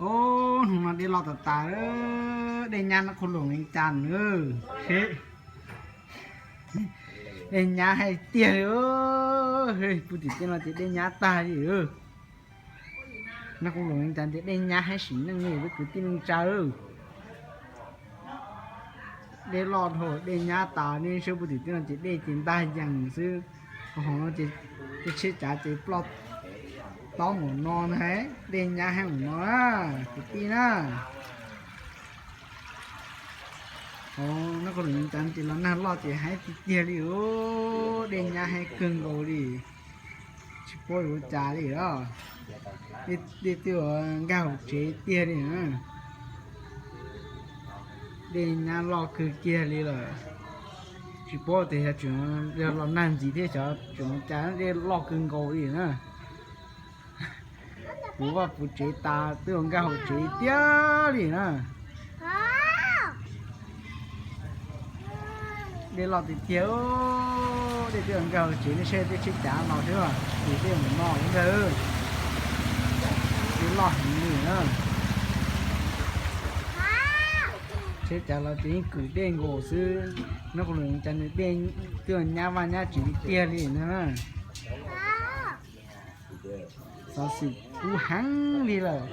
Ub, hnub no dej loj tas tas, dej nyab Nab Qhua Luam Vees Cas na. Dej nyab heev tiag li. Puag tim tej no ces dej nyab tag li. Nab Qhua Luam Vees Cas ces dej nyab heev sim neej li, peb kwv tij neej tsa. Dej loj dhau, dej nyab tas, nej saib puag tim tej no ces dej ces ntag yees xwb. Hauv no ces tej tsheb cav ces ploj tob npaum no na, dej nyab heev npaum no na, kwv tij na. Hauv Nab Qhua Luam Vees Cas ces los nag loj ces heev tiag tiag li. Dej nyab heev kawg nkaus li, tsis paub yuav ua cas li os. Dej twb yuav nkag hauv tsev tiag li na. Dej nyab loj kawg kiag li lawm. Tsis paub tias xyov tseem yog los nag ntxiv thiab xyov tseem ua cas, dej loj kawg nkaus li na. Puv vaj puv tsev tas, twb yuav nkag hauv tsev tiag li na. Dej loj tiag tiag, dej twb yuav nkag hauv tsev, nej saib tej tsheb cav los xwb, kwv dej npaum no ntag. Dej loj heev li na. Tsheb cav los ces yeej kwv dej nkaus xwb. Nab Qhua Luam Vees Cas nws dej twb yuav nyab vaj nyab tsev tiag li na. Xov xwm kub heev li lawm.